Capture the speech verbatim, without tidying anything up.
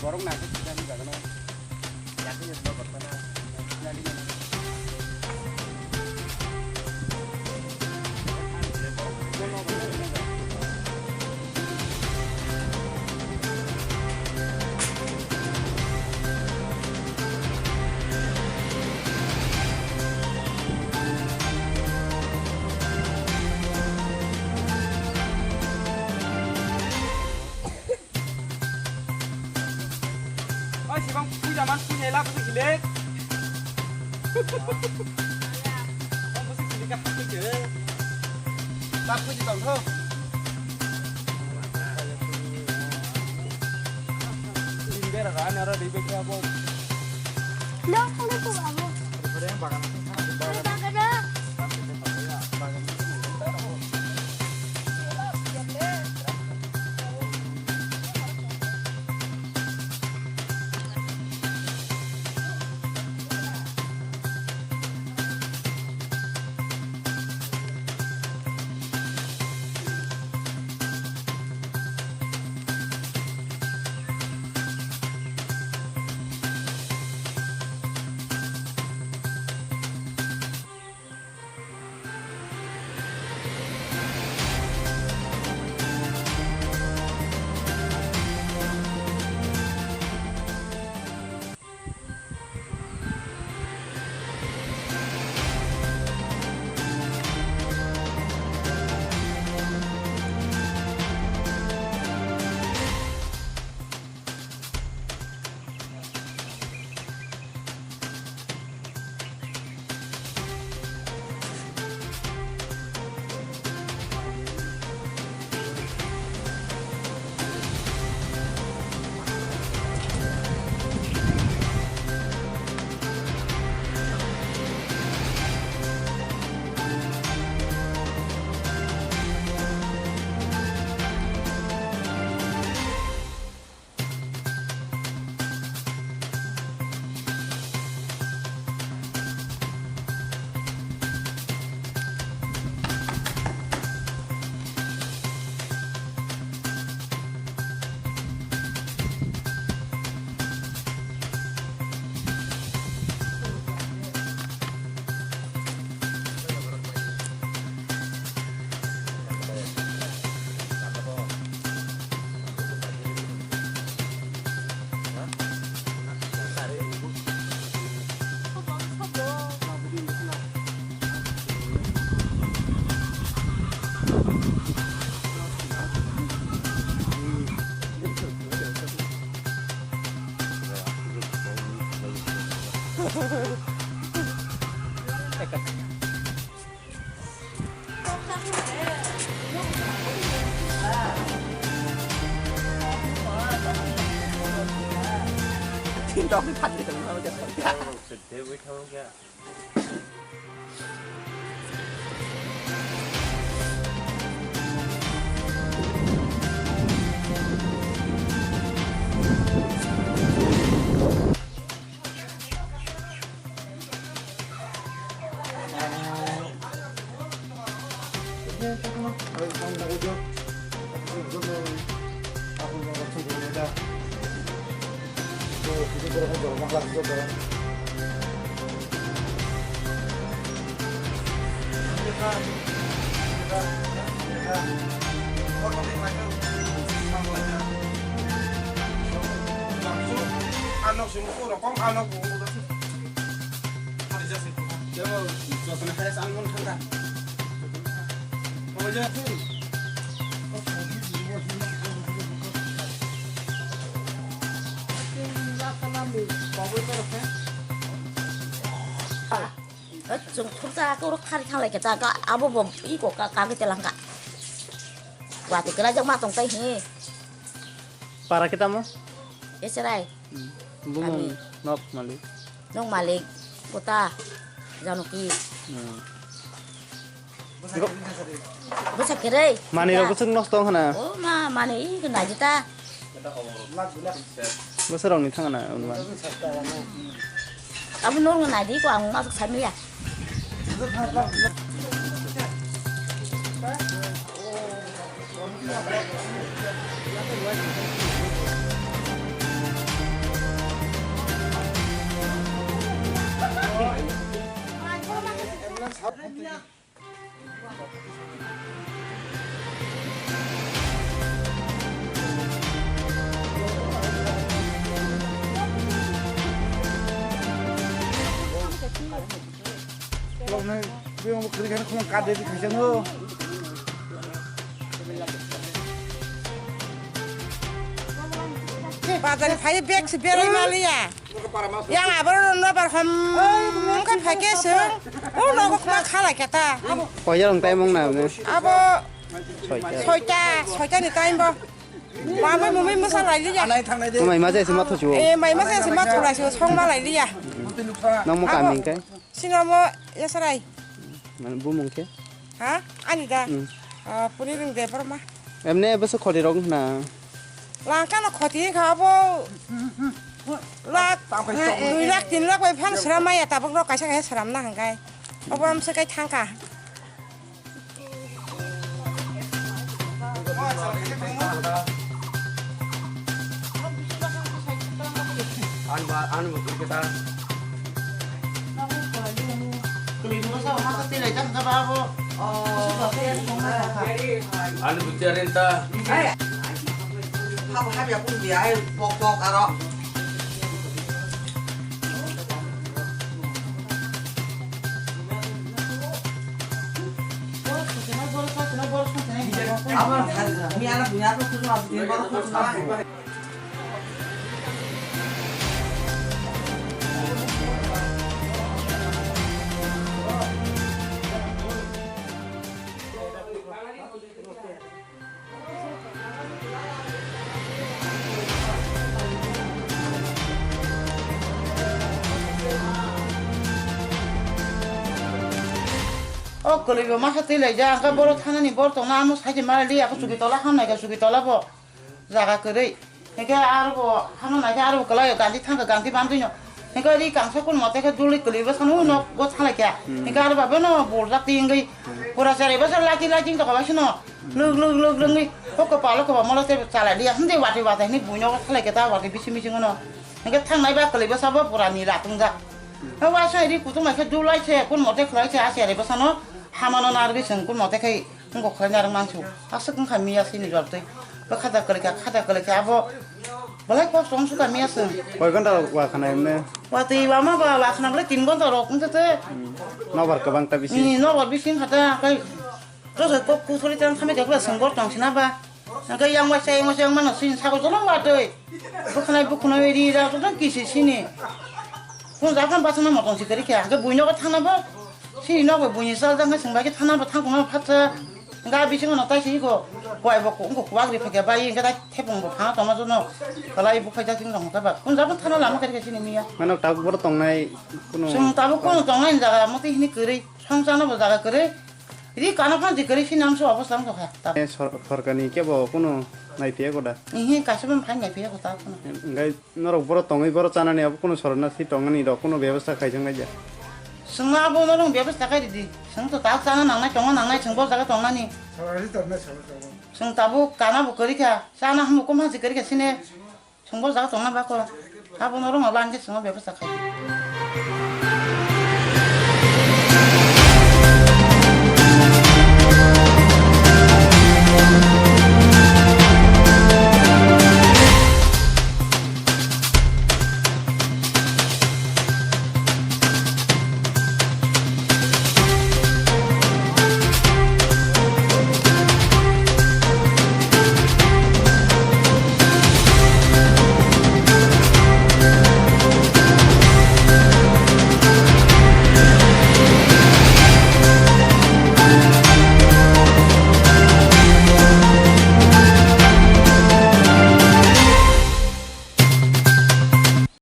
Borok nangkhe sida ni bagwi no. Oi, sibang puja man puja ela puja gile. Kamu sih gile kah puja? Tak puja tong ho. Ini biar ada, ada di bawah. Lo, kamu tuh kamu. Ada yang bagan. Ada bagan. Ano sini ko rokong ano ko. Ano jasa ko. Yo, jasa na kaya sa ano thangka. Ano jasa. Chwng thukjak oro khari thanglai khe chak abo bo iko kagwi telangka. Watwi kwlaijak ma tongtai hi. Para khe tamo? Eserai. Bumung nok malik. Nok malik. Kota. Januki. Bwsa kwrwi. Mani rok bwswk nosto wng khna. O ma mani i khna jita. Bwsa rok ni thang na unman. Abo norok nai di ko ang masuk samya. Bazar phai bag se berai maliya. Yang aboro nobar hom khe phaikhe se, o nogo khma khala khe ta. Koyar wng tai mung na ne? Abo soita, soita ni time bo. Mamai mumai masa lai liya. Mai ma jai se ma thuchu. Eh, mai ma jai se ma thulai se song ma lai liya. Nang mo kami kai? Sino mo yasarai. Bumung khe? Ha? Ani da? Hmm. Ah, puni ring de parma. Emne bwswk khoti rok wngkha na? Langkano khoti wngkha abo lakh, dui lakh, tin lakh bai phano sram maya, tabuk rok kaisa kaisa sram na hwnkhe. Obo amse kai thangkha. An ba, an bo kri kata. Kli mo sa ha ka tilai jang ka ba bo. An bo tiarin ta. Ha bo ha bia pun bia ai pok pok aro. O kwlwi bo masa twi laijak, hwnkhe boro thanani bor tongna amo sai se malai liya, khe chuki tola ham nai khe chuki tola bo jaga kwrwi. Hwnkhe aro bo hano nai khe aro bo kwlai o gandhi thang khe gandhi bandwi no. Hwnkhe ri kangsa kun mote khe duli kwlwi bo sano nok bo thalai khe. Hwnkhe aro bo bono buljak ti wngwi pura cherai bo se laki laki wng tongkha bai sano. Lwk lwk lwk lwngwi o kwpalo kwbangma lo tei chalai liya hwnkhe watwi watwi hwnwi buino thalai khe ta watwi bising bising no. Hwnkhe thangnai ba kwlwi bwsa bo pura nila tongjak. Hwnkhe uaisa ri kutung nai khe dulai se kun mote khlai se a cherai bwsano hamano narwgwi chwng kun mote khai wngkok khlai narwk mansuk. Aswk wngkha miya sini jor twi. Bo khata kwlwi kha khata kwlwi kha abo belai kok chong sukha miya chwng. Koi ghonta wa khana emne? Watwi wama ba wa khana belai tin ghonta rok wngthe te. Nobar kwbang ta bisi. Ni nobar bisi wngkha ta kai. Joto kok kuthori tang khamai khe bwla sengbo tong sina ba. Hwnkhe yang waisa yang waisa yang mano sini sago jono ba twi. Bwkhanai bwkhanai ri da joto kisi sini. Kun ja khan bachana motong si kari khe hwnkhe buino ko thana bo. Sini nogo buini sal jang khe sengbai khe thana bo thang kono phatsa. Ga bisingo no tai si ko. Koi bo ko ko kwak ri phakya bai hwnkhe tai thepung bo phana tongma jono. Kalai bu phai ja sing rong khe ba. Kun ja khan thana lama kari khe sini miya. Mano tabuk boro tongnai kuno. Sung tabuk kuno tongnai jaga moti hini kwrwi. Song chana bo jaga kwrwi. Ri kana phan je kwrwi sinam se obostha wng tongkha. Ta- Eh, sor-, sorkarni kebo kuno naiphiya ko da? Ihi, kaisa bo phai naiphiya ko ta kuno. Hwnkhe norok boro tongwi boro chanani abo kuno sorna si tongani rok kuno bebostha khaijak nai ya? Chwngno abo norok bebostha khai ridi. Chwng to ta chana nangnai tongna nangnai chwng bo jaga tongnani. Sorkari tongna sorkari. Chwng tabuk kana bo kwrwi kha, chana hamu kom haji kwrwi kha sine. Chwng bo jaga tongna ba kho. Abono rwngno lan khe chwngno bebostha khai.